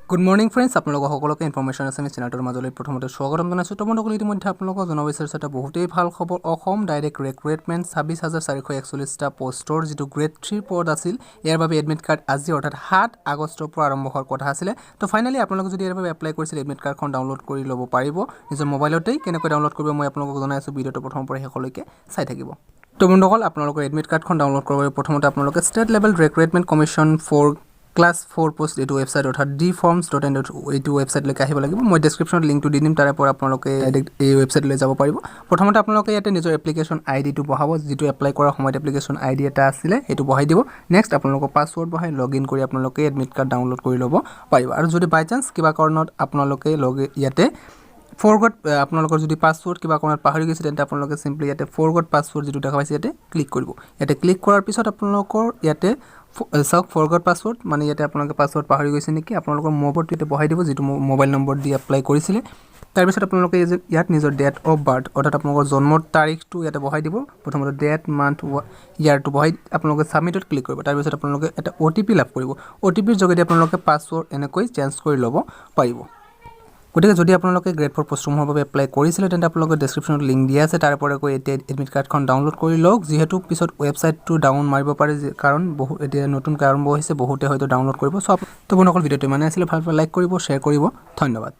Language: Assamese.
গুড মৰ্ণিং ফ্ৰেণ্ডছ, আপোনালোকক সকলোকে ইনফৰমেশ্যন আছামিজ চেনেলটোৰ মাজলৈ প্ৰথমতে স্বাগতম জনাইছোঁ। তো বন্ধুসকল, ইতিমধ্যে আপোনালোকক জনাব বিচাৰিছোঁ এটা বহুতেই ভাল খবৰ। অসম ডাইৰেক্ট ৰিক্ৰুইটমেণ্ট 26,441টা পষ্টৰ যিটো গ্ৰেড থ্ৰীৰ পদ আছিল, ইয়াৰ বাবে এডমিট কাৰ্ড আজি অৰ্থাৎ 7 আগষ্টৰ পৰা আৰম্ভ হোৱাৰ কথা আছিলে। তো ফাইনেলি আপোনালোকে যদি ইয়াৰ বাবে এপ্লাই কৰিছিল, এডমিট কাৰ্ডখন ডাউনলোড কৰি ল'ব পাৰিব নিজৰ মোবাইলতেই। কেনেকৈ ডাউনলোড কৰিব, মই আপোনালোকক জনাই আছোঁ। ভিডিঅ'টো প্ৰথমৰ পৰা শেষলৈকে চাই থাকিব। তো বন্ধুসকল, আপোনালোকৰ এডমিট কাৰ্ডখন ডাউনলোড কৰাৰ বাবে প্ৰথমতে আপোনালোকে State Level Recruitment Commission for Class 4 post এইটো ৱেবছাইট অৰ্থাৎ dforms.in এইটো ৱেবছাইটলৈকে আহিব লাগিব। মই ডেছক্ৰিপশ্যনত লিংকটো দি দিম, তাৰে পৰা আপোনালোকে ডাইৰেক্ট এই ৱেবছাইটলৈ যাব পাৰিব। প্ৰথমতে আপোনালোকে ইয়াতে নিজৰ এপ্লিকেশ্যন আই ডিটো বহাব। যিটো এপ্লাই কৰাৰ সময়ত এপ্লিকেশ্যন আই ডি এটা আছিলে, সেইটো বহাই দিব। নেক্সট আপোনালোকৰ পাছৱৰ্ড বহাই লগ ইন কৰি আপোনালোকে এডমিট কাৰ্ড ডাউনলোড কৰি ল'ব পাৰিব। আৰু যদি বাই চান্স কিবা কাৰণত আপোনালোকে লগ ইয়াতে ফৰগট, আপোনালোকৰ যদি পাছৱৰ্ড কিবা কাৰণত পাহৰি গৈছে, তেন্তে আপোনালোকে চিম্পলি ইয়াতে ফৰগট পাছৱৰ্ড যিটো দেখা পাইছে, ইয়াতে ক্লিক কৰিব। ইয়াতে ক্লিক কৰাৰ পিছত আপোনালোকৰ ইয়াতে চাওক, ফৰগট পাছৱৰ্ড মানে ইয়াতে আপোনালোকে পাছৱৰ্ড পাহৰি গৈছে নেকি, আপোনালোকৰ মোবাইলটো ইয়াতে বহাই দিব, যিটো মোবাইল নম্বৰ দি এপ্লাই কৰিছিলে। তাৰপিছত আপোনালোকে এই যে ইয়াত নিজৰ ডেট অফ বাৰ্থ অৰ্থাৎ আপোনালোকৰ জন্মৰ তাৰিখটো ইয়াতে বহাই দিব। প্ৰথমতে ডেট, মান্থ, ইয়াৰটো বহাই আপোনালোকে ছাবমিটত ক্লিক কৰিব। তাৰপিছত আপোনালোকে এটা অ' টি পি লাভ কৰিব। অ' টি পিৰ যোগেদি আপোনালোকে পাছৱৰ্ড এনেকৈ চেঞ্জ কৰি ল'ব পাৰিব। গতিকে যদি আপোনালোকে গ্ৰেড ফ'ৰ পষ্টসমূহৰ বাবে এপ্লাই কৰিছিলে, তেন্তে আপোনালোকে ডেছক্ৰিপশ্যনত লিংক দিয়া আছে, তাৰ পৰা গৈ এতিয়া এডমিট কাৰ্ডখন ডাউনলোড কৰি লওক। যিহেতু পিছত ৱেবছাইটটো ডাউন মাৰিব পাৰে, কাৰণ বহু এতিয়া নতুনকৈ আৰম্ভ হৈছে, বহুতে হয়তো ডাউনলোড কৰিব। চ' তো বন্ধুসকল, ভিডিঅ'টো ইমানেই আছিলে। ভাল পালে লাইক কৰিব, শ্বেয়াৰ কৰিব। ধন্যবাদ।